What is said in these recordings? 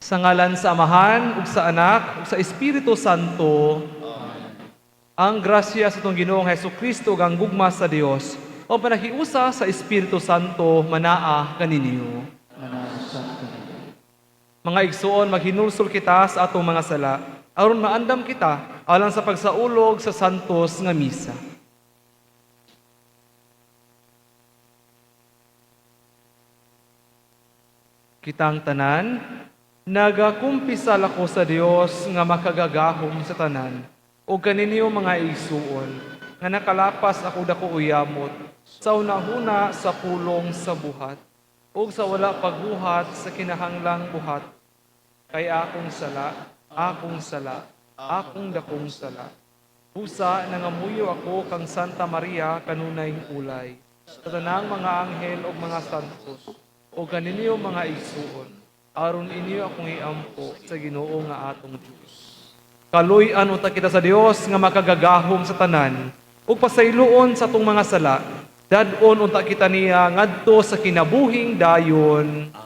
Sa ngalan sa Amahan, ug sa Anak, ug sa Espiritu Santo. Ang grasya sa atong Ginoong Hesus Kristo ug ang gugma sa Dios o panahiusa sa Espiritu Santo manaa kaninyo. Mga igsuon, maghinulsol kita sa atong mga sala aron maandam kita alang sa pagsaulog sa santos nga misa. Kitang tanan, nagakumpisal ako sa Dios nga makagagahom sa tanan, ug kaninyo mga igsuon, nga nakalapas ako dako uyamot, sa unahuna sa pulong sa buhat, ug sa wala pagbuhat sa kinahanglang buhat. Kay akong sala, akong sala, akong dakong sala. Busa nangamuyo ako kang Santa Maria kanunay ulay, sa tanang mga anghel ug mga santos, ug kaninyo mga igsuon, aron inyo akong iampo sa Ginoo nga atong Dios. Kaluy-an unta kita sa Dios nga makagagahom sa tanan, ug pasayloon sa atong mga sala, dad-on unta kita niya ngadto sa kinabuhing dayon. Amen.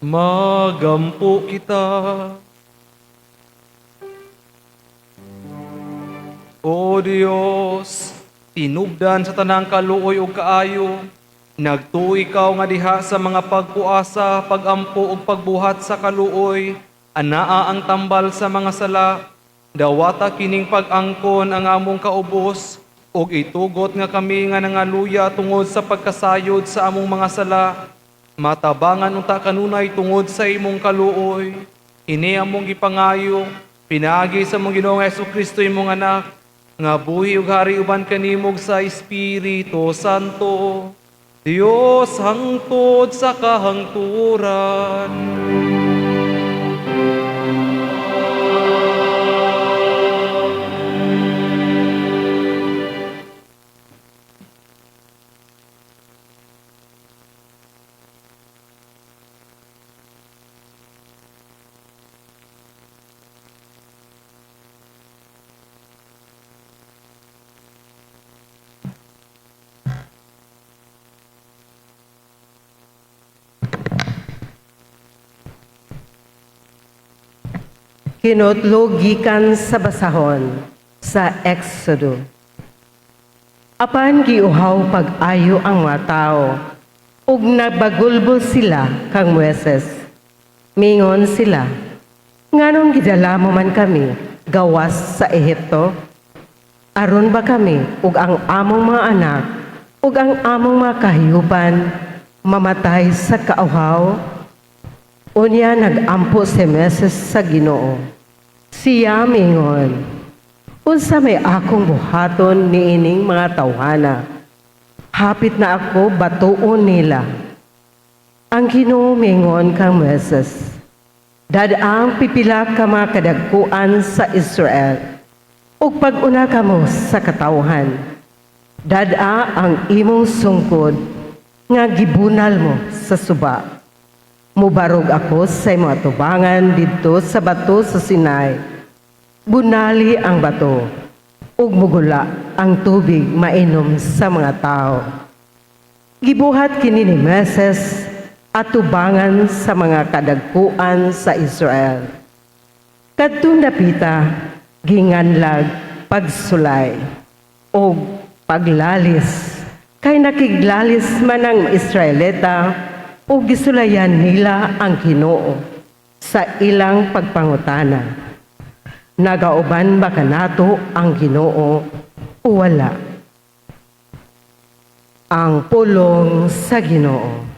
Magampo kita. O Dios, tinubdan sa tanang kaluoy ug kaayo, nagtuo ikaw nga diha sa mga pagpuasa, pagampo ug pagbuhat sa kaluoy, anaa ang tambal sa mga sala, dawata kining pag-angkon ang among kaubos, ug itugot nga kami nga nangaluya tungod sa pagkasayod sa among mga sala, matabangan unta kanunay tungod sa imong kaluoy. Ini among gipangayo, pinaagi sa among Ginoong Hesukristo imong anak, nga buhi ug hari uban kanimo sa Espiritu Santo. Dios hangtod sa kahangturan. Kinutlo gikan sa basahon sa Exodo. Apan giuhaw pag-ayo ang mga tao, ug nagbagulbol sila kang Moises. Mingon sila, nganong gidala mo man kami gawas sa Ehipto? Aron ba kami ug ang among mga anak ug ang among mga kahiyupan mamatay sa kauhaw? Unya nagampo si Moises sa Ginoo. Siya mingon, unsa may akong buhaton niining mga tawhana? Hapit na ako batuon nila. Ang Ginoo mingon kang Moises, dad-ang pipila ka mga kadagkuan sa Israel, ug pag-una kamo sa katawhan. Dad-a ang imong sungkod nga gibunal mo sa suba. Mubarog ako sa imong atubangan didto sa bato sa Sinai. Bunali ang bato, ug mugula ang tubig mainom sa mga tao. Gibuhat kini ni Moises atubangan sa mga kadagkuan sa Israel. Kadtong dapita, ginganlag pagsulay o paglalis. Kay nakiglalis man ang Israelita o gisulayan nila ang Ginoo sa ilang pagpangutana. "Nagauban ba kanato ang Ginoo o wala?" Ang pulong sa Ginoo.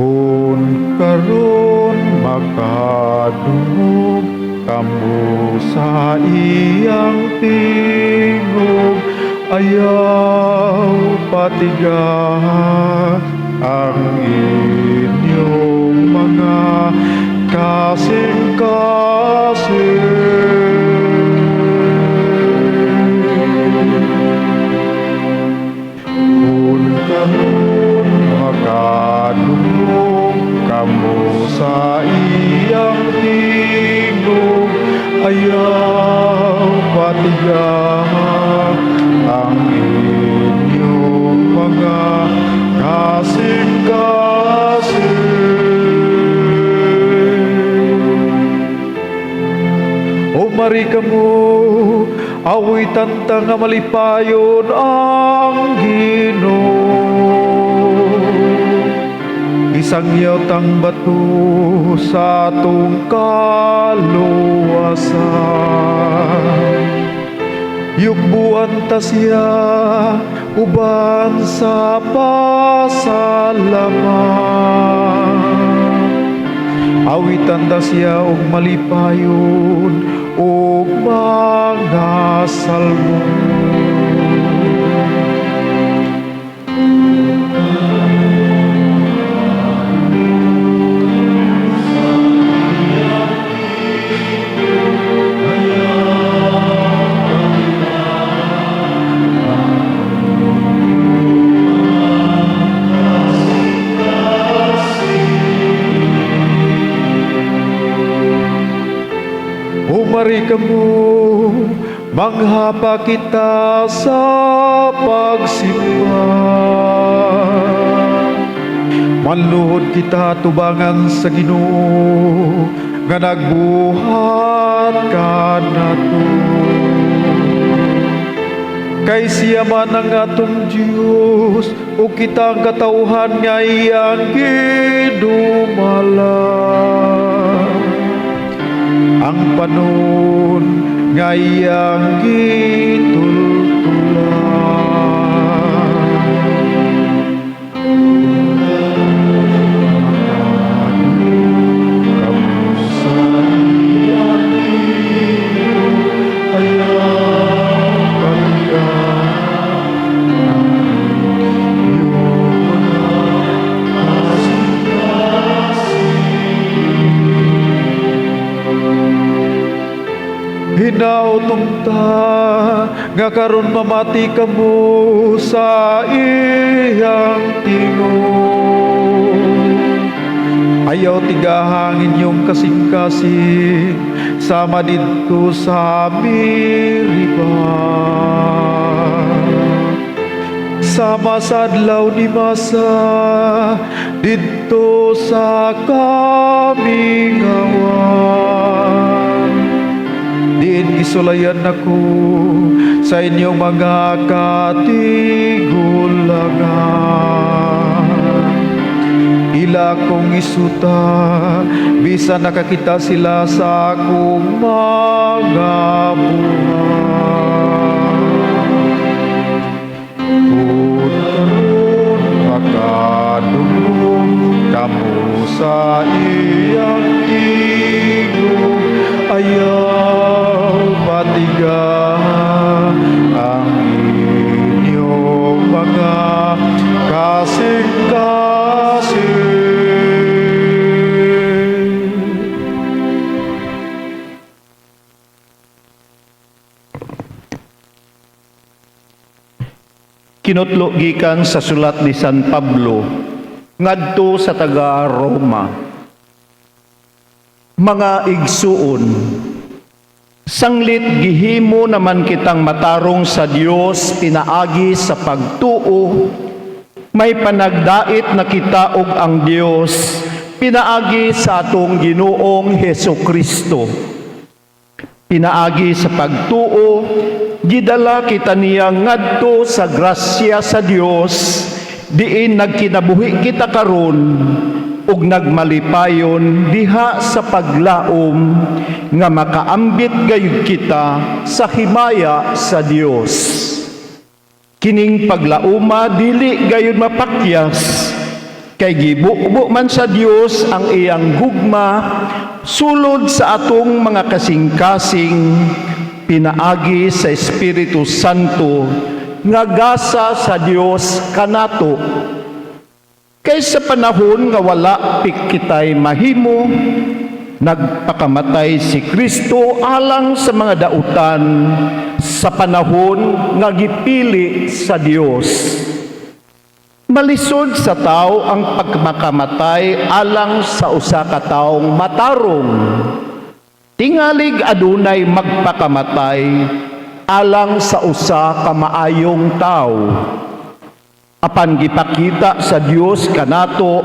Kung karon makadungog kamo sa iyang tingog, ayaw patigaha ang inyong mga kasing-kasing. Kung karon makadungog kamo sa iyang tingog, ayaw patigaha ang inyong mga kasing-kasing. O mari kamo, awitan ta nga malipayon ang Ginoo. Isangyaw tang bato sa atong kaluwasan. Yugbuan ta siya uban sa pasalamat. Awitan ta siya og malipayon og mga salmo. O mari kamo, manghapa kita sa pagsimba. Manluhod kita tubangan sa Ginoo nga nagbuhat kanato. Kay siya man ang atong Diyos ug kita ang katawhan nga iyang gidumala, ang panon nga iyang gitultulan. Kamo sa iyang tingog, ayaw patigaha ang inyong mga kasing-kasing. Hinaot unta nga karon mamati kamo sa iyang tingog. Ayaw tigaha ang inyong kasing-kasing sama didto sa Meriba, sama sa adlaw ni Masa didto sa kamingawan, diin gisulayan ako sa inyong mga katigulangan. Ila kong isuta, bisan nakakita sila sa akong mga buhat. Kung karon makadungog kamo sa iyang tingog, ayaw patigaha ang inyong mga kasing-kasing. Kinutlo gikan sa sulat ni San Pablo ngadto sa taga Roma. Mga igsuon, sanglit gihimo naman kitang matarong sa Dios pinaagi sa pagtuo, may panagdait na kita og ang Dios pinaagi sa atong Ginoong Heso Kristo. Pinaagi sa pagtuo, gidala kita niya ngadto sa grasya sa Dios, diin nagkinabuhi kita karon ug nagmalipayon diha sa paglaom nga makaambit gayud kita sa himaya sa Dios. Kining paglauma dili gayud mapakyas, kay gibubo man sa Dios ang iyang gugma sulod sa atong mga kasing-kasing pinaagi sa Espiritu Santo nga gasa sa Dios kanato. Kay sa panahon nga wala kitay mahimo, nagpakamatay si Kristo alang sa mga dautan sa panahon nga gipili sa Dios. Malisod sa tao ang pagmakamatay alang sa usa ka taong matarong. Tingalig adunay magpakamatay alang sa usa ka maayong tao. Apan gipakita sa Dios kanato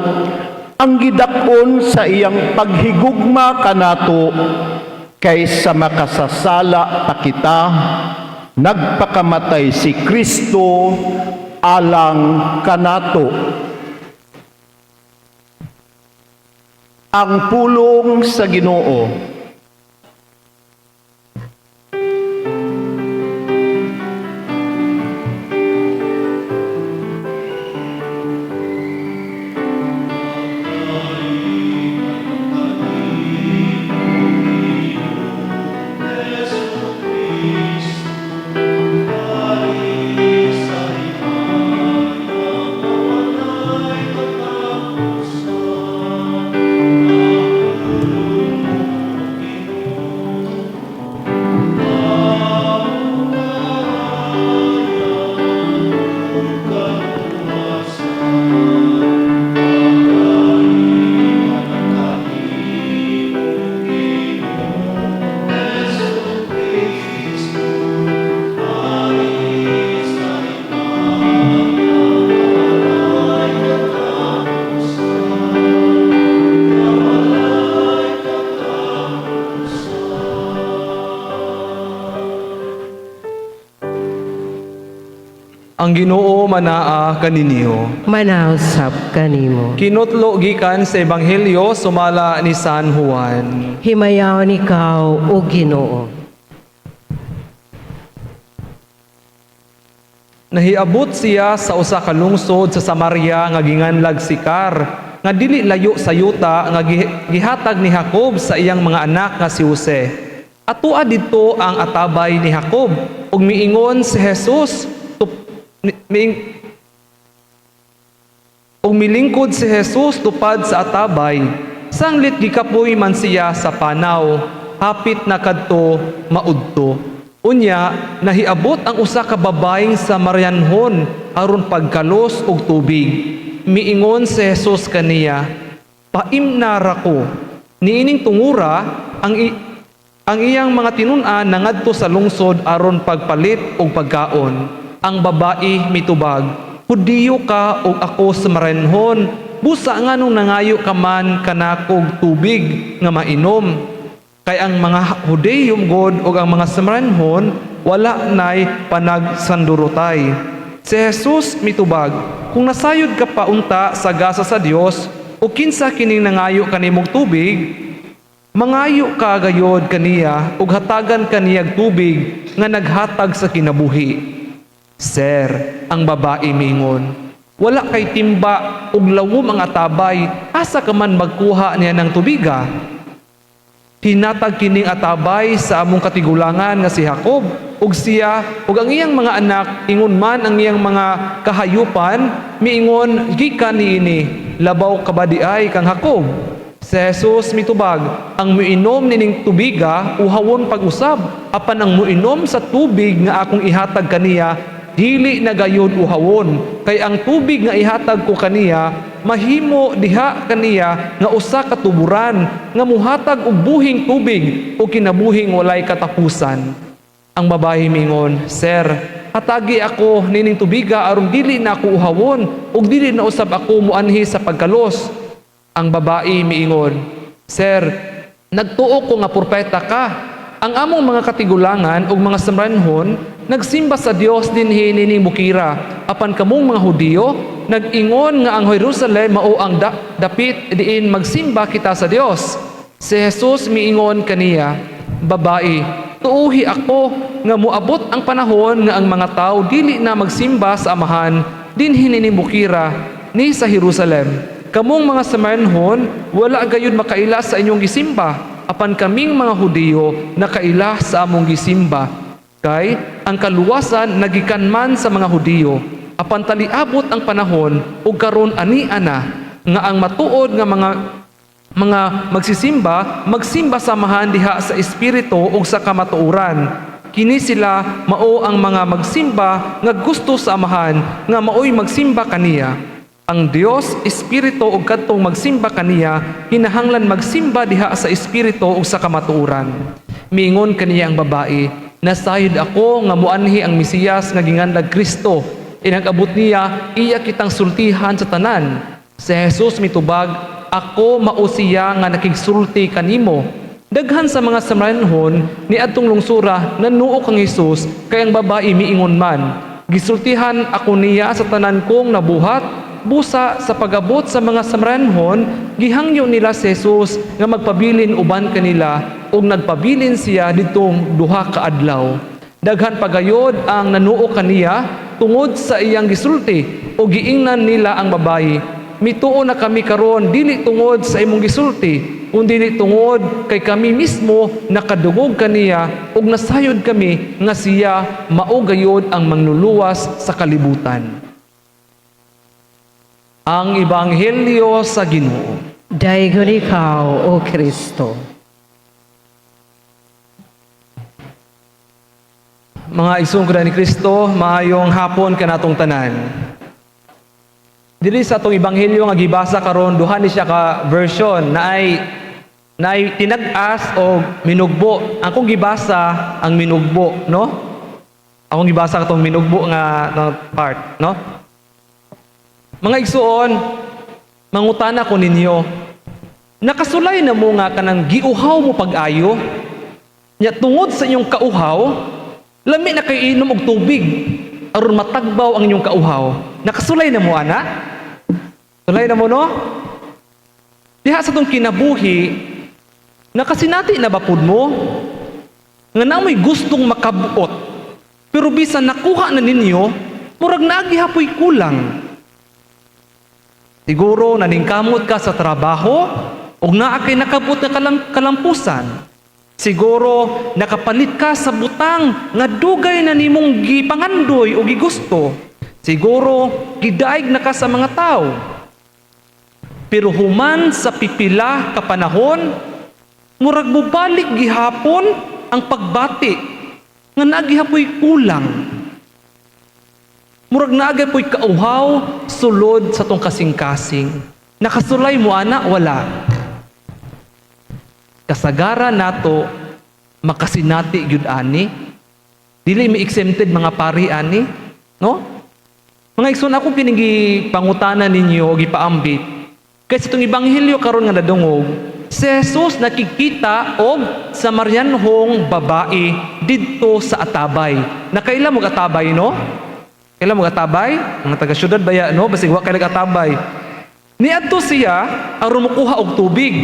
ang gidak-on sa iyang paghigugma kanato, kay sa makasasala pa kita, nagpakamatay si Kristo alang kanato. Ang pulong sa Ginoo. Ang Ginoo manaa kaninyo. Manausap kanimo. Kinutlo gikan sa Ebanghelyo sumala ni San Juan. Himayaon ikaw, o Ginoo. Nahiabot siya sa usa ka lungsod sa Samaria nga ginganlag Sikar, nga dili layo sa yuta nga gihatag ni Jacob sa iyang mga anak nga si Jose. Atua didto ang atabay ni Jacob, ug miingon si Jesus ug milingkod si Jesus tupad sa atabay. Sanglit gikapoy man siya sa panaw, hapit na kadto maudto. Unya nahiabot ang usa ka babaeng Samarianhon aron pagkalos og tubig. Miingon si Jesus kaniya, "Paimnara ko." Niining tungura ang iyang mga tinun-an nangadto sa lungsod aron pagpalit og pagkaon. Ang babae mitubag, "Hudiyo ka ug ako Samarianhon, busa nganong nangayo ka man kanakog tubig nga mainom?" Kay ang mga Hudiyo god ug ang mga Samarianhon wala nay panagsandurotay. Si Jesus mitubag, "Kung nasayod ka pa unta sa gasa sa Dios o kinsa kining nangayo kanimong tubig, mangayo ka gayod kaniya ug hatagan kaniyag tubig nga naghatag sa kinabuhi." "Sir," ang babae mingon, "wala kay timba ug lawom ang atabay, asa ka man magkuha niya ng tubiga? Hinatag kining atabay sa among katigulangan nga si Jacob, ug siya ug ang iyang mga anak, ingon man ang iyang mga kahayupan, miingon gikan niini. Labaw ka ba diay kang Jacob?" Si Jesus mitubag, "Ang muinom nining tubiga uhawon pag-usab, apan ang muinom sa tubig nga akong ihatag kaniya dili na gayud uhawon, kay ang tubig nga ihatag ko kaniya mahimo diha kaniya nga usa ka tuburan nga muhatag og buhing tubig o kinabuhing walay katapusan. Ang babae mingon, "Sir, hatagi ako nining tubiga aron dili na ako uhawon ug dili na usab ako muanhi sa pagkalos." Ang babae miingon, "Sir, nagtuo ko nga propeta ka. Ang among mga katigulangan ug mga Samarianhon nagsimba sa Dios dinhi nining bukira. Apan kamong mga Hudiyo nag-ingon nga ang Jerusalem mao ang dapit diin magsimba kita sa Dios." Si Jesus miingon kaniya, "Babae, tuuhi ako nga moabot ang panahon nga ang mga tao dili na magsimba sa Amahan dinhi nining bukira ni sa Jerusalem. Kamong mga Samarianhon wala gayud makaila sa inyong gisimba, apan kaming mga Hudiyo nakaila sa among gisimba. Kay ang kaluwasan nagikan man sa mga Hudiyo. Apan taliabot ang panahon ug karon ani ana nga ang matuod nga mga magsisimba magsimba sa Amahan diha sa espiritu ug sa kamatuoran. Kini sila mao ang mga magsimba nga gusto sa Amahan nga maoy magsimba kaniya. Ang Dios espiritu ug kadtong magsimba kaniya kinahanglan magsimba diha sa espiritu ug sa kamatuoran." Miingon kaniya ang babae, "Nasayod ako nga muanhi ang Mesiyas nga ginganlag Kristo. Inag-abot niya, iya kitang sultihan sa tanan." Si Jesus mitubag, "Ako mao siya nga nakigsulti kanimo." Daghan sa mga Samarianhon ni adtong lungsura nanuo kang Jesus kay ang babae miingon man, "Gisultihan ako niya sa tanan kong nabuhat." Busa sa pag-abot sa mga Samarianhon, gihangyo nila si Jesus nga magpabilin uban kanila ug nagpabilin siya didtong 2 ka adlaw. Daghan pagayod ang nanuo kaniya tungod sa iyang gisulti o giingnan nila ang babae, "Mituo na kami karon dili tungod sa imong gisulti, kundi tungod kay kami mismo nakadungog kaniya ug nasayod kami nga siya mao gayod ang mangluluwas sa kalibutan." Ang Ebanghelyo sa Ginoo. Daygon ikaw, O Kristo. Mga igsoon ni Kristo, maayong hapon kanatong tanan. Diri sa atong ebanghelyo nga gibasa karon, duha ni siya ka version na ay tinag-as o minugbo. Ang akong gibasa ang minugbo, no? Akong gibasa katong minugbo nga part, no? Mga igsuon, mangutana ko ninyo. Nakasulay na mo nga kanang giuhaw mo pag-ayo? Nya tungod sa inyong kauhaw, lami na kayo inom og tubig aron matagbaw ang inyong kauhaw. Nakasulay na mo ana? Sulay na mo, no? Diha sa tong kinabuhi, nakasinati na ba pud mo nga namoy gustong makabuot, pero bisan nakuha na ninyo, murag nagihapoy kulang. Siguro naningkamot ka sa trabaho ug naa kay nakabot nga kalampusan. Siguro nakapalit ka sa butang nga dugay na nimong gipangandoy o gigusto. Siguro gidaig na ka sa mga tao. Pero human sa pipila ka panahon, murag mobalik gihapon ang pagbati nga nagihapoy kulang. Murag naagapoy kauhaw sulod sa tong kasing-kasing. Nakasulay mo ana, wala? Kasagaran nato makasinati gyud ani. Dili mi exempted mga pari ani, no? Mga igsoon, ako kining gipangutana ninyo o gipaambit. Kay sa itong ebanghelyo karon nga nadungog, si Jesus nakikita og Samarianhong babae didto sa atabay. Nakaila mo atabay, no? Kaila mo atabay? Mga taga syudad baya, no? Basig wa kay nag-atabay. Niadto siya aron mokuha og tubig.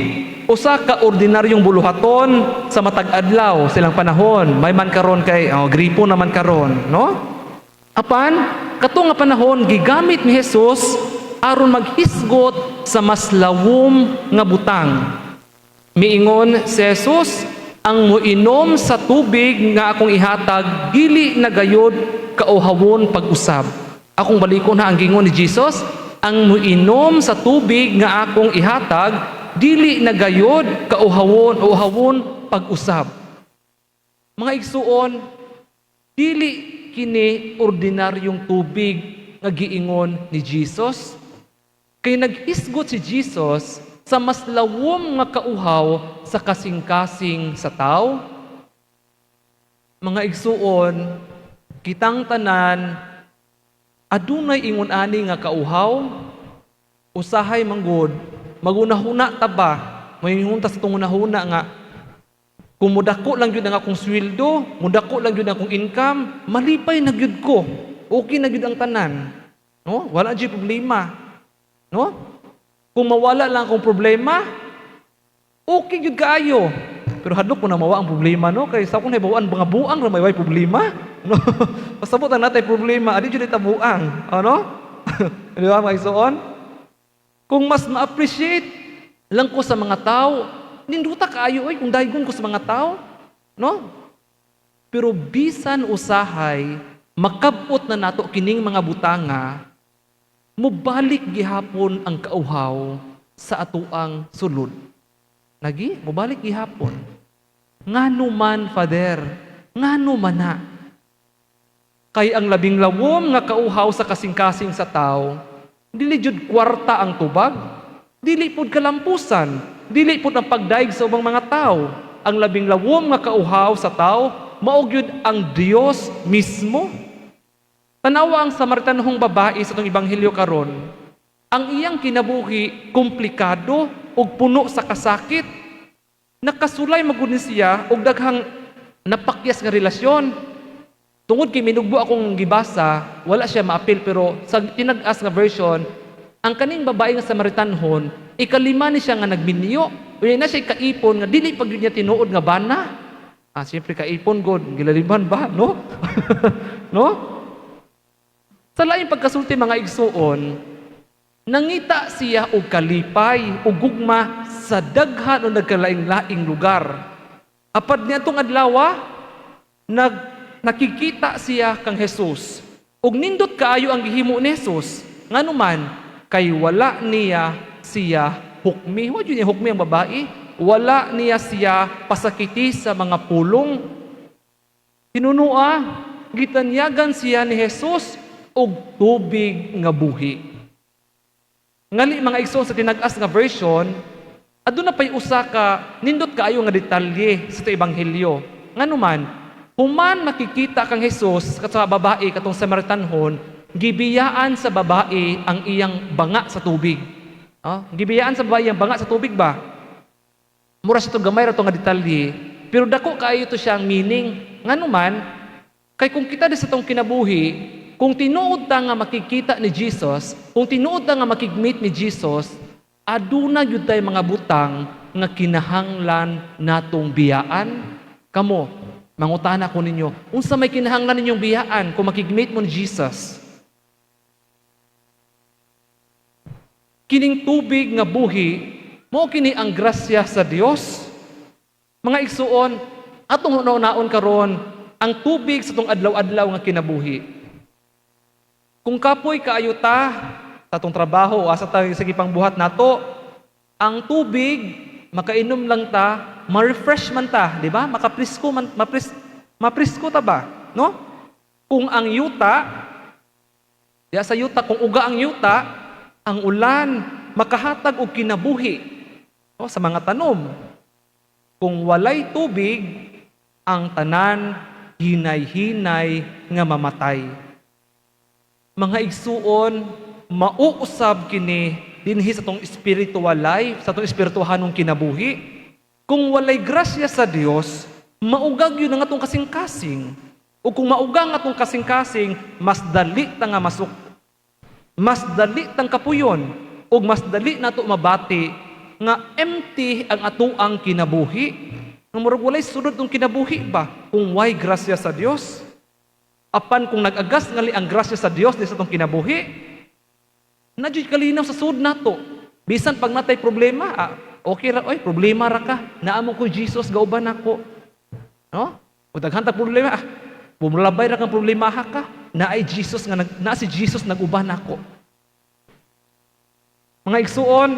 Usa ka ordinaryong buluhaton sa matag adlaw silang panahon. May man karon kay gripo naman karon, no? Apan kato nga panahon gigamit ni Jesus aron maghisgot sa mas lawom nga butang. Miingon si Jesus, "Ang moinom sa tubig nga akong ihatag dili na gayod kauhawon pag-usab." Akong balikon ha ang gingon ni Jesus, "Ang moinom sa tubig nga akong ihatag dili na gayod kauhawon o uhawon pag-usab." Mga igsuon, dili Dili kini ordinaryong tubig nga giingon ni Jesus. Kay naghisgot si Jesus sa mas lawom nga kauhaw sa kasing-kasing sa tao. Mga igsuon, kitang tanan adunay ingon ani nga kauhaw. Usahay manggod, magunahuna ta ba, mayingon ta sa tungunahuna nga kung mudako lang gyud ang akong sweldo, mudako lang gyud ang akong income, malipay na gyud ko. Okay na gyud ang tanan. No? Wala gyud problema. No? Kung mawala lang akong problema, okay gyud kaayo. Pero hadlok ko na mawa ang problema, no? Kay sa akong nahibaw-an, mga buang ra may way problema. No? Pasabot ang natay problema, adi jud ta buang. Ano? Di ba, mga igsoon? Kung mas ma-appreciate lang ko sa mga tao, ninduta kaayo oy kung daygon ko sa mga tao, no? Pero bisan usahay, makabot na nato kining mga butanga, mubalik gihapon ang kauhaw sa atuang sulod. Nagi, mubalik gihapon. Ngano man, Father? Ngano man na? Kay ang labing lawom nga kauhaw sa kasing-kasing sa tao, dili jud kwarta ang tubag, dili pud kalampusan, dili pud ang pagdaig sa ubang mga tao. Ang labing lawom nga kauhaw sa tao, mao gyud ang Dios mismo. Tanawa ang Samaritanhong babae sa itong ebanghelyo karon. Ang iyang kinabuhi komplikado ug puno sa kasakit. Nakasulay magud ni siya og daghang napakyas nga relasyon. Tungod kay minugbo akong gibasa, wala siya maapil, pero sa tinag-as nga version, ang kaning babae nga Samaritanhon, ikalima ni siya nga nagminyo. Unya na siya kaipon nga dili pag niya tinuod nga bana. Ah, siyempre kaipon god, gilaliman ba, no? No? Sa laing pagkasulti, mga igsuon, nangita siya og kalipay ug gugma sa daghan o nagkalaing-laing lugar. Apad niya itong adlaw, nakikita siya kang Jesus. Ug nindot kaayo ang gihimo ni Jesus. Ngano man, kay wala niya siya hukmi. Wa jud niya hukmi ang babae. Wala niya siya pasakiti sa mga pulong. Tinunua, gitanyagan siya ni Jesus og tubig nga buhi. Ngali, mga igsoon, sa tinag-as nga version, aduna pay usa ka nindot kaayo nga detalye sa ebanghelyo. Ngano man, human makikita kang Jesus sa babae katong Samaritanhon, gibiyaan sa babae ang iyang banga sa tubig. Oh, gibiyaan sa babae ang banga sa tubig ba? Mura siya to gamay ra to nga detalye, pero dako kaayo to siyang meaning. Ngano man, kay kung kita di sa tong kinabuhi, kung tinuod ta nga makikita ni Jesus, kung tinuod ta nga makig-meet ni Jesus, aduna gyud tay mga butang nga kinahanglan natong biyaan. Kamo, mangutana ko ninyo, unsa may kinahanglan ninyong biyaan kung makig-meet mo ni Jesus? Kining tubig nga buhi, mao kini ang grasya sa Dios. Mga igsuon, atong hunaon karon ang tubig sa tong adlaw-adlaw nga kinabuhi. Kung kapoy kaayo ta sa atong trabaho o asa ta sa gipangbuhat nato, ang tubig makainom lang ta, ma-refresh man ta, di ba? Makapresko man, mapresko ta ba, no? Kung ang yuta, diya sa yuta, kung uga ang yuta, ang ulan makahatag og kinabuhi, no, sa mga tanom. Kung walay tubig, ang tanan hinay-hinay nga mamatay. Mga igsuon, mauusab kini dinhi sa tong spiritual life, sa tong espirituhanong kinabuhi. Kung walay grasya sa Dios, maugag yun ang atong kasing-kasing. O kung mauga ang atong kasing-kasing, mas dali ta nga masuk, mas dali tang kapuyon, ug mas dali nato mabati nga empty ang atoang kinabuhi. Nga murag walay sulod tong kinabuhi ba kung way grasya sa Dios? Apan kung nag-agas ngali ang grasya sa Dios di sa atong kinabuhi, na jud kalinaw sa sud nato. Bisan pag natay problema, okay ra oy, problema ra ka. Naamo ko Jesus gauban nako. No? O daghan ta problema, bumulabay ra kang problema ka. Naay Jesus nga na si Jesus nag-uban nako. Mga igsuon,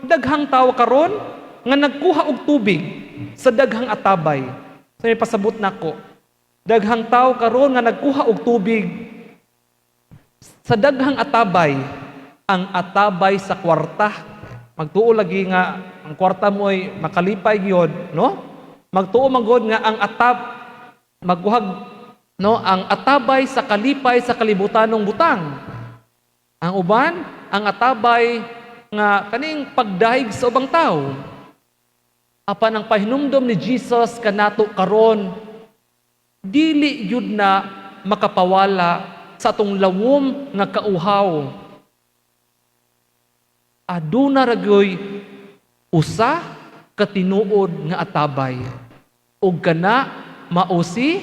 daghang tawo karon nga nagkuha og tubig sa daghang atabay. Sa may pasabot nako. Daghang tao karon nga nagkuha og tubig sa daghang atabay, ang atabay sa kwarta. Magtuo lagi nga ang kwarta mo ay makalipay gyud, no? Magtuo man gud nga ang atab magkuhag, no, ang atabay sa kalipay sa kalibutanong butang. Ang uban, ang atabay nga kaning pagdahig sa ubang tao. Apan ang pahinumdom ni Jesus kanato karon, dili yun na makapawala sa atong lawom nga kauhaw. Aduna ra gyoy usa ka tinuod nga atabay. Ug kana mao si.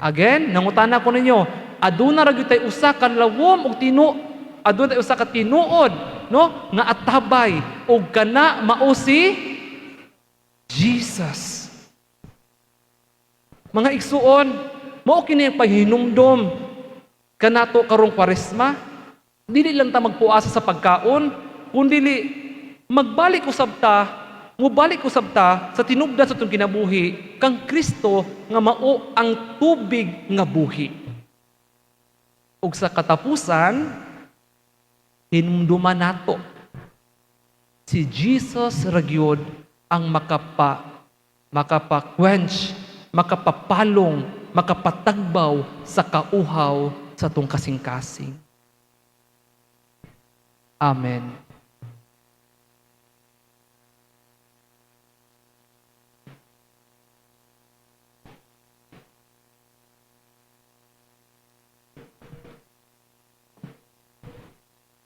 Again, nangutana ko ninyo, aduna ra gyud tay usa ka lawom ug aduna tay usa ka tinuod, no, nga atabay, ug kana mao si Jesus. Mga igsuon, mao kini ang paghinumdom kanato karong Kwaresma. Dili lang ta magpuasa sa pagkaon, kundi magbalik usab ta, mubalik usab ta sa tinubdan sa atong kinabuhi kang Kristo nga mao ang tubig nga buhi. Ug sa katapusan, hinumduman nato si Jesus ra gyud ang makapa-quench, makapapalong, makapatagbaw sa kauhaw sa atong kasing-kasing. Amen.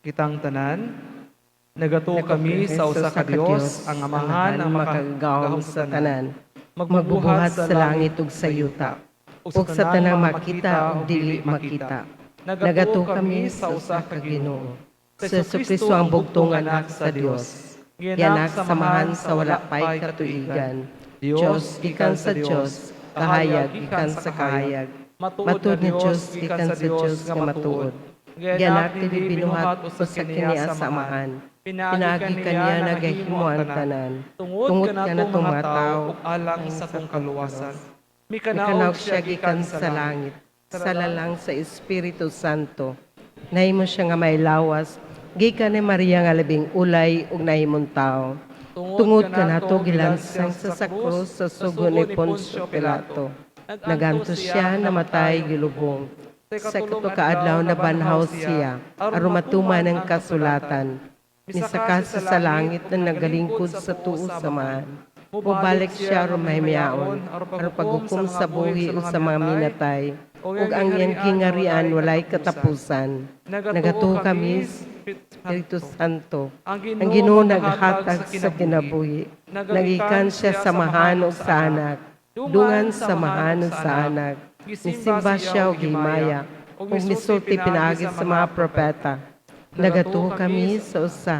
Kitang tanan, nagatuo kami sa usa ka Dios, ang Amahan, ang Makagagahom makagagahom sa tanan, magbubuhat sa langit ug sa yuta, ug sa tanang makita ug dili makita. Nagatuo kami sa usa ka Ginoo, sa Jesucristo, ang bugtong Anak sa Dios. Gianak sa Amahan sa wala pay katuigan. Dios gikan sa Dios, kahayag gikan sa kahayag. Matuod nga Dios gikan sa Dios nga matuod. Gianak, dili binuhat, usa kaniya sa Amahan. Pinaagi kaniya nagahimo ang tanan. Tungod kanatong mga tao ug alang sa atong kaluwasan. Mikanaog siya gikan sa langit, sa lalang sa Espiritu Santo. Nahimo siya nga may lawas, gikan ni Maria nga labing ulay ug nahimong tao. Tungod kanato gilansang sa krus sa sugo ni Poncio Pilato. Nagantos siya, namatay, gilubong. Sa ikatulo ka adlaw nabanhaw siya, aron matuman ang kasulatan. Misaka siya sa langit na nagalingkod sa tuo sa Amahan. Mubalik siya aron mahimiyaon, aron paghukom sa buhi ug sa mga minatay. Ug ang iyang gingarian walay katapusan. Nagatuo kami sa Espiritu Santo. Ang Ginoo naghatag sa kinabuhi. Nagikan siya sa Amahan ug sa Anak. Dungan sa Amahan ug sa Anak. Misimba siya og himaya ug misulti pinaagi sa mga propeta. Nagatuo kami sa usa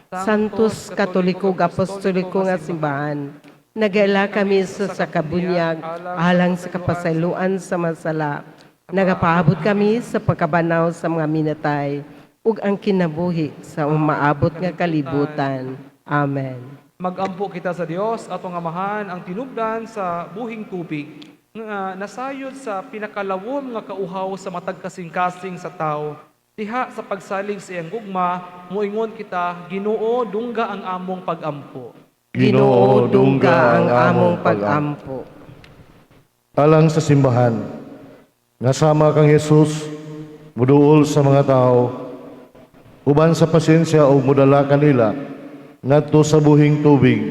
Santos, Katoliko ug Apostoliko nga simbahan. Nagaila kami sa kabunyag alang sa kapasayloan sa masala. Nagapaabot kami sa pagkabanhaw sa mga minatay ug ang kinabuhi sa umaabot nga kalibutan. Amen. Magampo kita sa Dios atong Amahan, ang tinubdan sa buhing tubig nga nasayod sa pinakalawom nga kauhaw sa matag kasing-kasing sa tao. Diha sa pagsalig sa iyang gugma, moingon kita, Ginoo, dungga ang among pagampo. Ginoo, dungga ang among pagampo. Alang sa simbahan, nga sama kang Jesus, muduol sa mga tao, uban sa pasensya ug modala kanila ngadto sa buhing tubig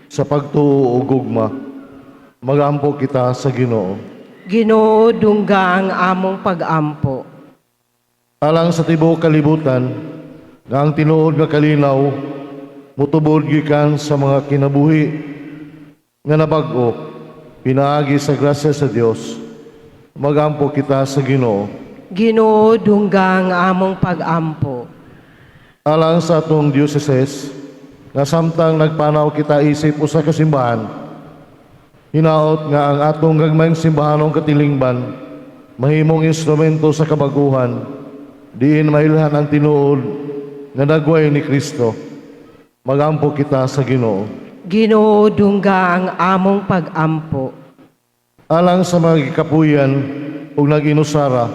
sa pagtuo ug gugma. Magampo kita sa Ginoo. Ginoo, dungga ang among pagampo. Alang sa tibuok kalibutan, nga ang tinuod nga kalinaw mutubod gikan sa mga kinabuhi nga nabag-o pinaagi sa grasya sa Dios. Magampo kita sa Ginoo. Ginoo, dungga ang among pagampo. Alang sa atong diocese, nga samtang nagpanaw kita isip usa ka simbahan, hinaot nga ang atong gagmayng simbahanong katilingban mahimong instrumento sa kabaguhan diin mailhan ang tinuod nga dagway ni Kristo. Magampo kita sa Ginoo. Ginoo, dungga ang among pagampo. Alang sa mga gikapuyan ug nag-inusara,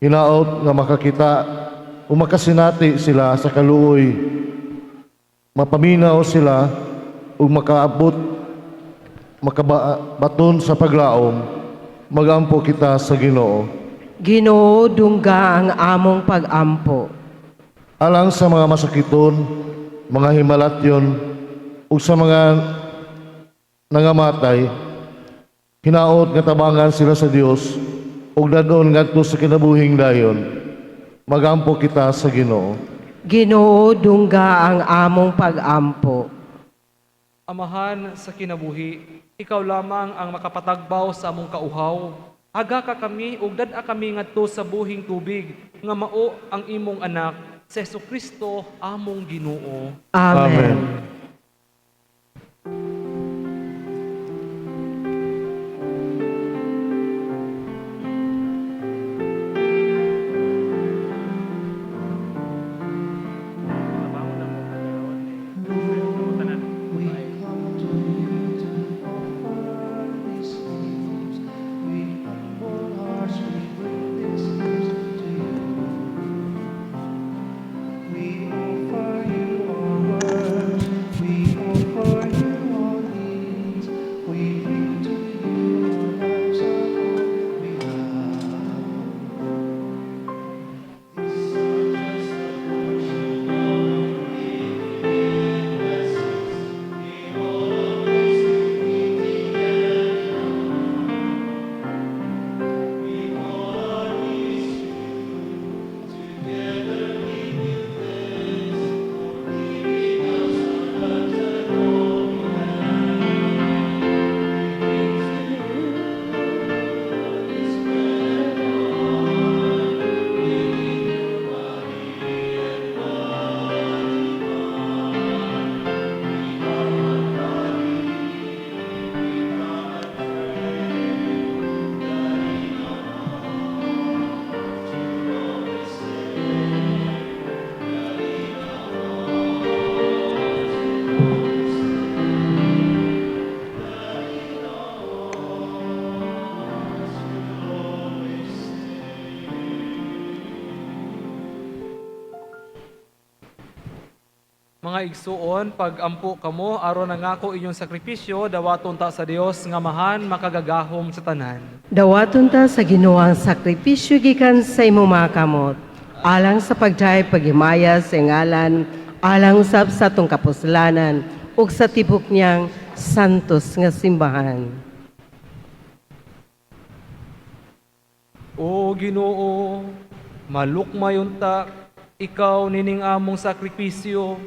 hinaot nga makakita o makasinati sila sa kaluoy, mapaminaw sila ug makaabot, makabaton sa paglaom, magampo kita sa Ginoo. Ginoo, dungga ang among pagampo. Alang sa mga masakiton, mga himalatyon, ug sa mga nangamatay, hinaot nga tabangan sila sa Dios ug dadon ngadto sa kinabuhing dayon. Magampo kita sa Ginoo. Ginoo, dungga ang among pagampo. Amahan sa kinabuhi, ikaw lamang ang makapatagbaw sa among kauhaw. Aga ka kami ug dad-a kami ngadto sa buhing tubig nga mao ang imong anak, si Hesukristo among Ginoo. Amen. Amen. These gifts. With humble hearts, we bring these gifts to you. We offer you our words, we offer you our needs, we bring to you our lives and all we have. These are just a portion of your infinite blessings. In all of this we We all our needs to you. Together we give thanks for giving us our lives and all we have. We bring to you this bread and wine. We give you body and blood divine. We are one body, we come and pray that in our hearts you always stay. That in our hearts you always stay. That in our hearts you always stay. Mga igsuon, pag-ampo kamo aron nangako inyong sakripisyo, dawaton ta sa Dios nga Amahan makagagahom sa tanan. Dawaton ta sa Ginoo ang sakripisyo gikan sa imong mga kamot, alang sa pagdaay paghimaya sa ngalan, alang usab sa atong kapuslanan ug sa tibok niyang santos nga simbahan. O Ginoo, malukmay unta ikaw nining among sakripisyo.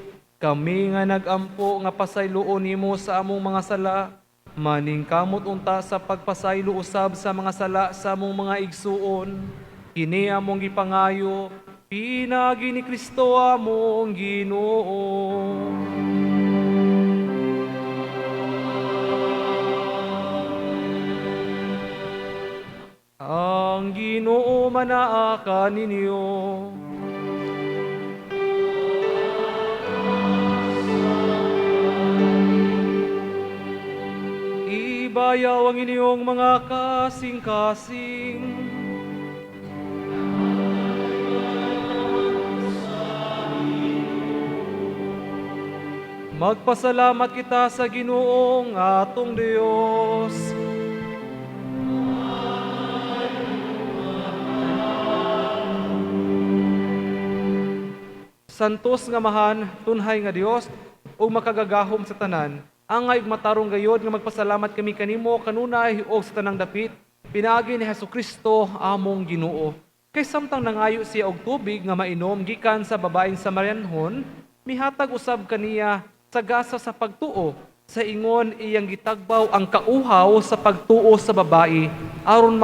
Kami nga nagampo nga pasayloon nimo sa among mga sala, maningkamot unta sa pagpasaylo usab sa mga sala sa among mga igsuon. Kini among gipangayo, pinaagi ni Kristo among Ginoo. Ang Ginoo manaa kaninyo. Ibayaw ang inyong mga kasing-kasing. Magpasalamat kita sa Ginoong atong Dios. Santos nga Amahan, tunhay nga Dios, ug makagagahom sa tanan. Angay ug matarong gayod nga magpasalamat kami kanimo kanunay ug sa tanang dapit, pinaagi ni Hesukristo among Ginoo. Kay samtang nangayo siya og tubig nga mainom gikan sa babaeng Samarianhon, mihatag usab kaniya sa gasa sa pagtuo, sa ingon iyang gitagbaw ang kauhaw sa pagtuo sa babae aron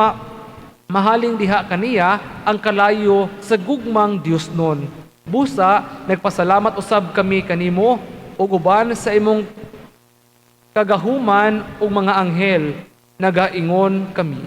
mahaling diha kaniya ang kalayo sa gugmang Dios nun. Busa nagpasalamat usab kami kanimo ug uban sa imong kagahuman ug mga anghel nagaingon kami.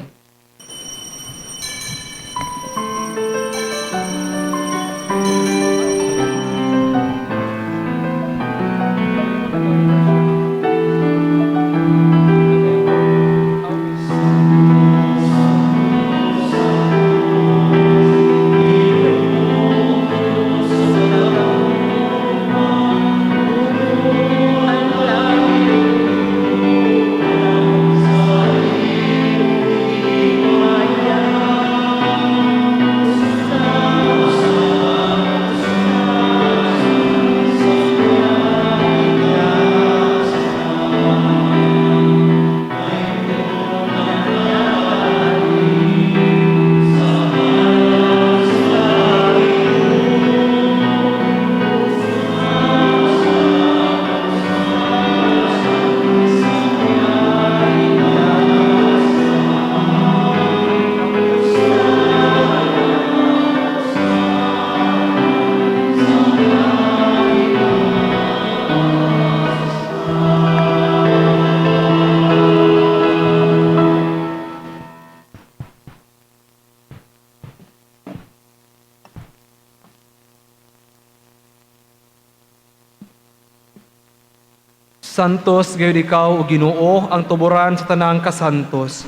Santos gayud ikaw, o Ginoo, ang tuboran sa tanang kasantos.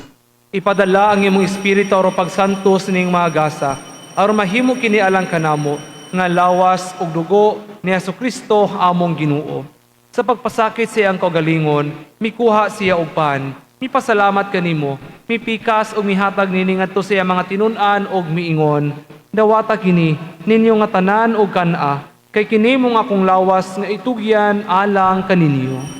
Ipadala ang imong espiritu aron pagsantos ning mga gasa, aron mahimo kini alang kanamo nga lawas ug dugo ni Hesukristo among Ginoo. Sa pagpasakit sa iyang kaugalingon, mikuha siya og pan, mipasalamat kanimo, mipikas ug mihatag nini ngadto sa iyang mga tinun-an ug miingon, "Dawata kini ninyo nga tanan og kan-a, kay kini mao akong lawas nga itugyan alang kaninyo."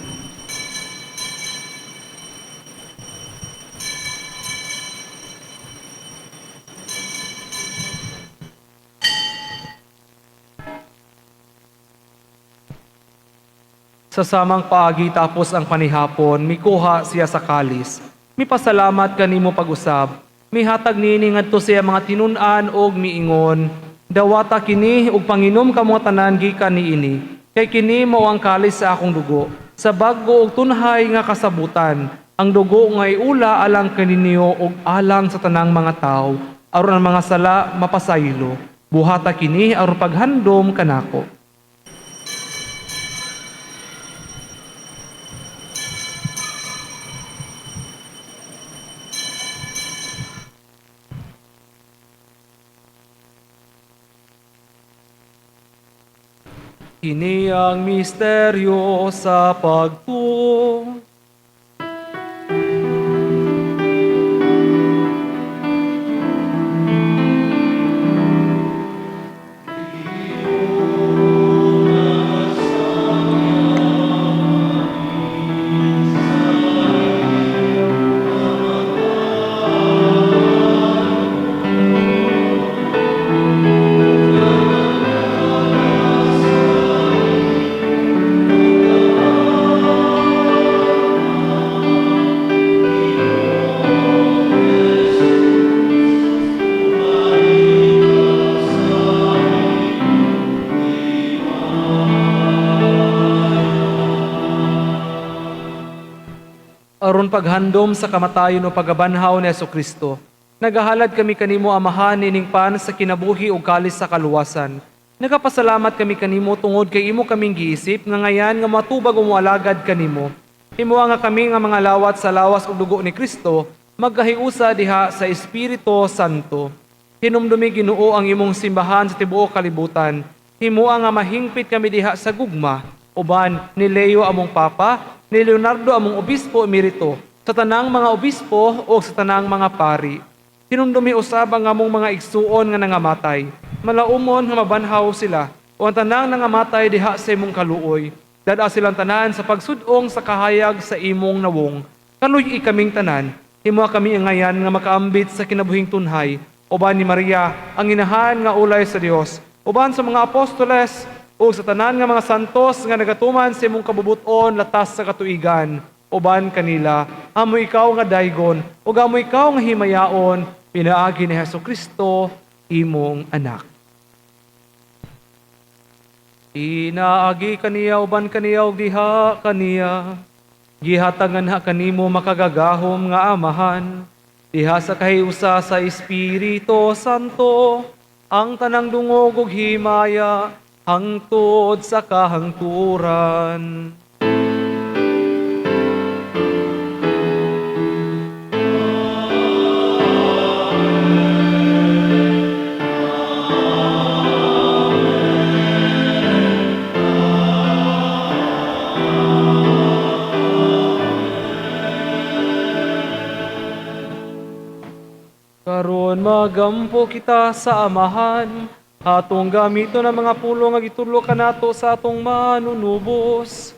Sa samang paagi tapos ang panihapon, mikuha siya sa kalis. Mipasalamat kanimo pag-usab. Mihatag niini ngadto sa iyang mga tinun-an og miingon, "Dawata kini ug panginom kamo tanan gikan niini. Kay kini mao ang kalis sa akong dugo, sa bag-o ug tunhay nga kasabutan. Ang dugo nga iula alang kaninyo ug alang sa tanang mga tawo, aron ang mga sala mapasaylo. Buhata kini aron paghandom kanako." Kini ang misteryo sa pagtuo. Aron paghandom sa kamatayon o pagabanhaw ni Hesukristo, nagahalad kami kanimo, Amahan, nining pan sa kinabuhi ug kalis sa kaluwasan. Nagapasalamat kami kanimo tungod kay imo kaming giisip nga ngayan nga matubag o moalagad kanimo. Himoa nga kami nga mga lawat sa lawas ug dugo ni Kristo magkahiusa diha sa Espiritu Santo. Hinumdumi, Ginoo, ang imong simbahan sa tibuok kalibutan. Himoa nga mahingpit kami diha sa gugma uban ni Leo among Papa, ni Leonardo among Obispo Emerito, sa tanang mga obispo o sa tanang mga pari. Hinumdumi usab ang among mga igsuon nga nangamatay. Malaumon nga mabanhaw sila o ang tanang nangamatay diha sa imong kaluoy. Dad-a silang tanan sa pagsudong sa kahayag sa imong nawong. Kaluy-i kaming tanan. Himoa kami ngayan nga makaambit sa kinabuhing tunhay. Uban ni Maria, ang inahan nga ulay sa Dios. Uban sa mga apostoles o sa tanan nga mga santos nga nagatuman sa imong kabubuton latas sa katuigan. Uban kanila, amo ikaw nga daygon, ug amo ikaw nga himayaon, pinaagi ni Hesukristo, imong anak. Pinaagi kaniya, uban kaniya ug diha kaniya, gihatag nganha kanimo makagagahom nga Amahan, diha sa kahiusa sa Espiritu Santo, ang tanang dungog ug himaya hangtod sa kahangturan. Karon magampo kita sa Amahan, atong gamiton ang mga pulong nga gitudlo kanato sa atong manunubos.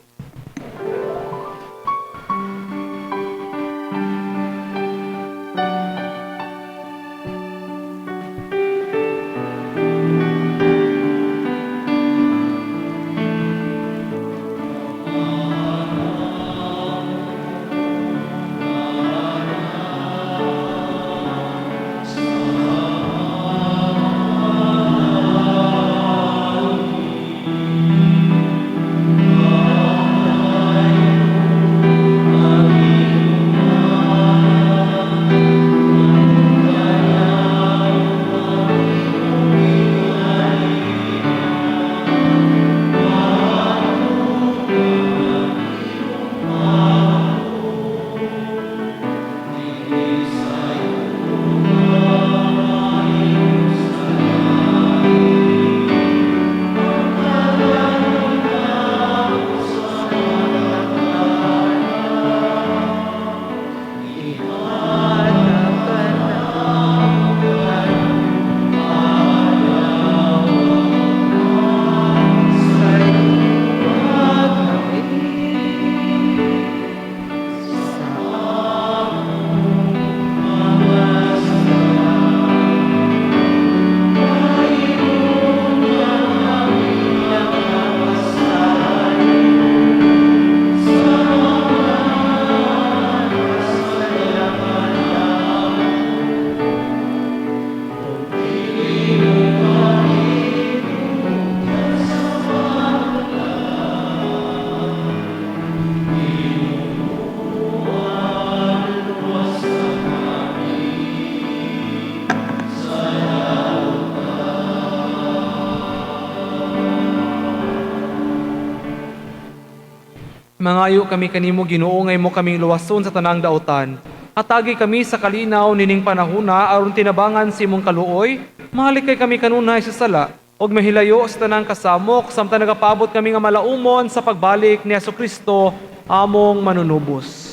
Mangayo kami kanimo, Ginoo, nga imo kaming luwason sa tanang dautan. Hatagi kami sa kalinaw nining panahuna aron tinabangan sa imong kaluoy, mahalikay kami kanunay sa sala ug mahilayo sa tanang kasamok samtang nagapaabot kami nga malaumon sa pagbalik ni Kristo among manunubos.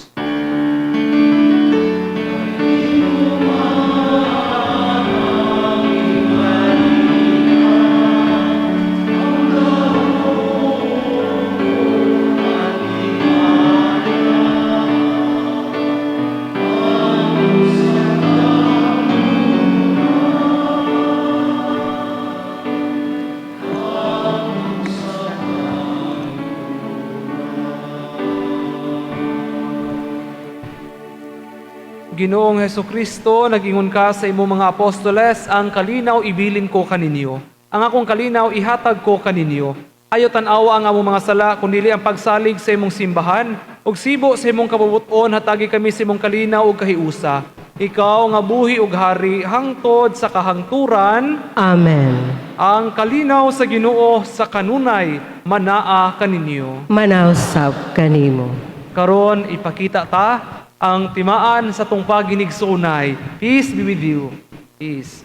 Ginoong Hesukristo, nag-ingon ka sa imong mga apostoles, "Ang kalinaw ibilin ko kaninyo. Ang akong kalinaw ihatag ko kaninyo. Ayaw tan-awa ang among mga sala, kundili ang pagsalig sa imong simbahan. Ug sibo sa imong kabubut-on, hatagi kami sa imong kalinaw ug kahiusa. Ikaw nga buhi ug hari hangtod sa kahangturan." Amen. Ang kalinaw sa Ginoo sa kanunay manaa kaninyo. Manaa usab kanimo. Karon ipakita ta ang timaan sa atong paginigsuonay. Peace be with you. Peace.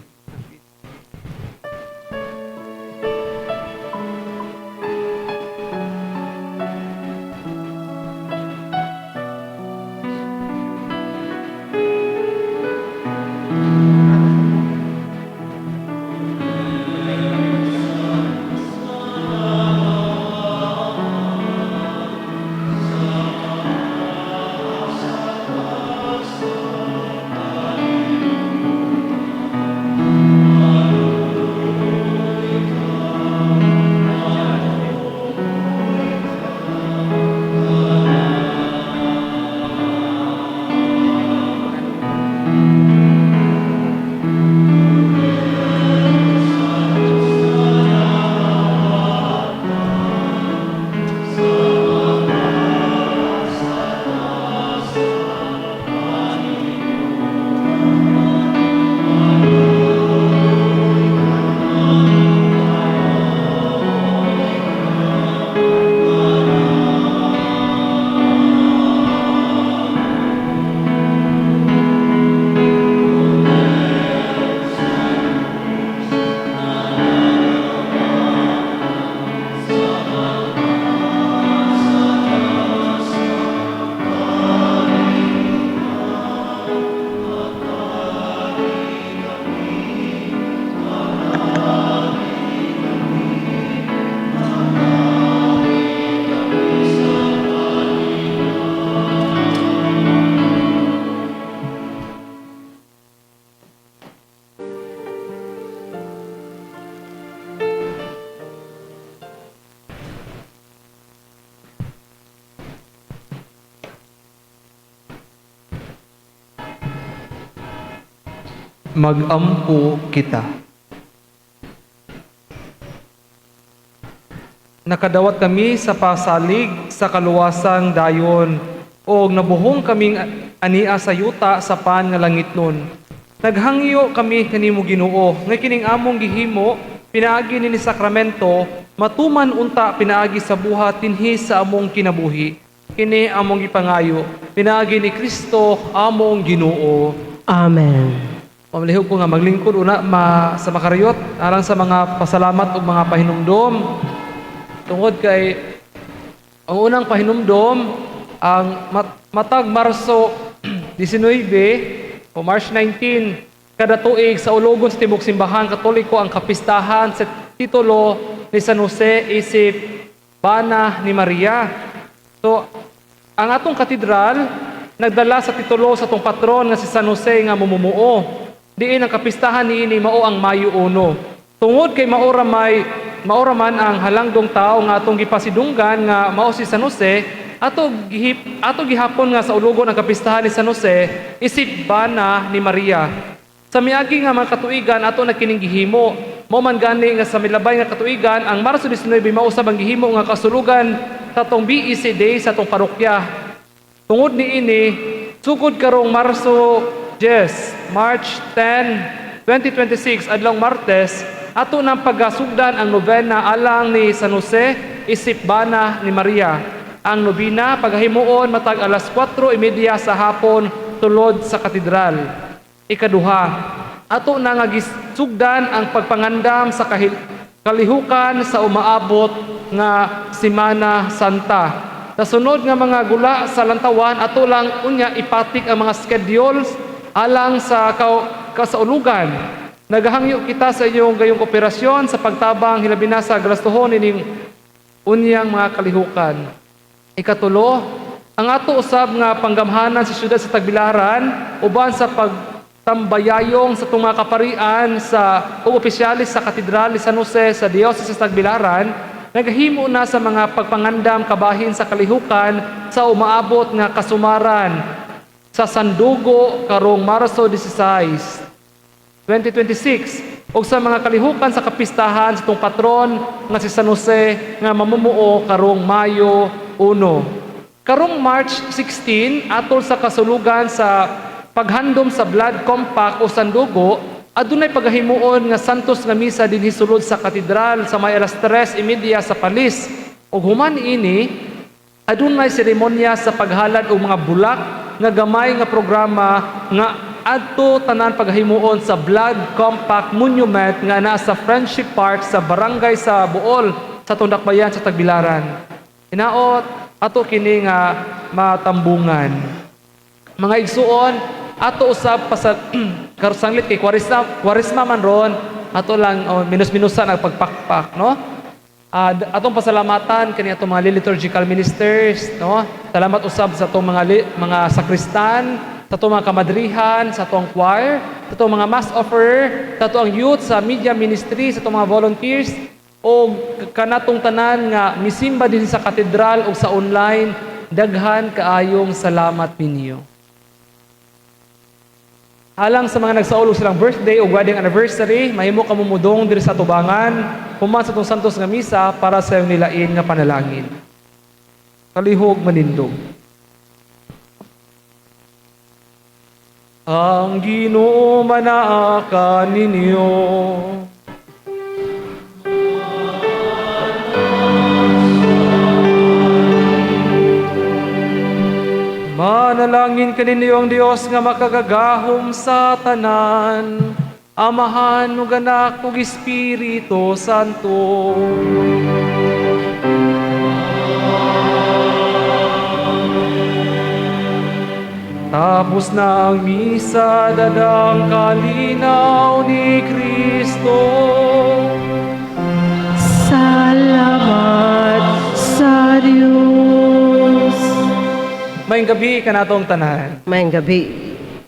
Magampo kita. Nakadawat kami sa pasalig sa kaluwasang dayon og nabuhong kaming ania sa yuta sa pan nga langitnon. Naghangyo kami kanimo, Ginoo, nga kining among gihimo pinaagi nini sakramento matuman unta pinaagi sa buhat dinhi sa among kinabuhi. Kini among gipangayo pinaagi ni Kristo among Ginoo. Amen. Pamalihog ko nga maglingkod una ma, sa makariyot alang sa mga pasalamat ug mga pahinumdom. Tungod kay ang unang pahinumdom ang matag Marso 19 o March 19 kada tuig sa ulogon sa tibok simbahan Katoliko ang kapistahan sa titulo ni San Jose isip bana ni Maria. So ang atong katedral nagdala sa titulo sa atong patron nga si San Jose nga mumumuo. Diin ang kapistahan niini mao ang Mayo 1. Tungod kay maora man ang halangdong tao nga atong gipasidunggan nga mao si San Jose, ato gihapon nga sa ulugon ang kapistahan ni San Jose isip bana ni Maria. Sa miagi nga mga katuigan ato na kining gihimo. Mao man gani nga sa milabay nga katuigan ang Marso 19 mao usab ang gihimo nga kasulugan sa atong BEC Day sa atong parokya. Tungod niini, sugod karong Marso 10, March 10, 2026, adlong Martes, ato nang pagasugdan ang novena alang ni San Jose isip bana ni Maria. Ang nobina pagahimuon matag alas 4:30 sa hapon tulod sa katedral. Ikaduha, ato na nga gisugdan ang pagpangandam sa kalihukan sa umaabot nga Semana Santa. Sa sunod nga mga gula sa lantawan, ato lang unya ipatik ang mga schedules alang sa kasaulugan. Nagahangyo kita sa inyong gayong kooperasyon sa pagtabang hilabi na sa galastuhon ining unyang mga kalihukan. Ikatulo, ang ato usab nga panggamhanan sa siyudad sa Tagbilaran uban sa pagtambayayong sa itong mga kaparian sa o opisyalis sa Katedral ni San Jose sa Diocese sa Tagbilaran, nagahimo na sa mga pagpangandam kabahin sa kalihukan sa umaabot nga kasumaran sa Sandugo karong Marso 16, 2026 ug sa mga kalihukan sa kapistahan sa itong patron nga si San Jose nga mamumuo karong Mayo 1. Karong March 16, atol sa kasulugan sa paghandom sa Blood Compact o Sandugo, adunay pagahimuon nga Santos nga misa dinhi sulod sa katedral sa may alas 3:30 sa palis. Ug human ini, adunay seremonya sa paghalad og mga bulak nga gamay nga programa nga adto tanan paghimuon sa Blood Compact Monument nga naa sa Friendship Park sa barangay sa Buol sa Tundakbayan sa Tagbilaran. Hinaot ato kini nga matambungan. Mga igsuon, ato usab pasal karusanglit kay Kwaresma, Kwaresma man ron, ato lang oh, minus-minusan ang pagpakpak, no? Atong pasalamatan kani atong mga liturgical ministers, no? Salamat usab sa atong mga sakristan, sa atong mga kamadrihan, sa atong choir, sa atong mga mass offerer, sa atong youth sa media ministry, sa atong mga volunteers, o kanatong tanan nga misimba din sa katedral o sa online, daghan kaayong salamat ninyo. Alang sa mga nagsaulog silang birthday o wedding anniversary, mahimo ka mumudong diri sa tubangan, human sa itong Santos nga misa para sa iyong nilain nga panalangin. Kalihog manindog. Ang Ginoo manaa kaninyo. Manalangin kaninyo ang Dios nga makagagahom sa tanan, Amahan ug Anak ug Espiritu Santo. Tapos na ang misa, dadang kalinaw ni Kristo. Salamat sa Diyos. Maayong gabi kanatong tanan. Maayong gabi.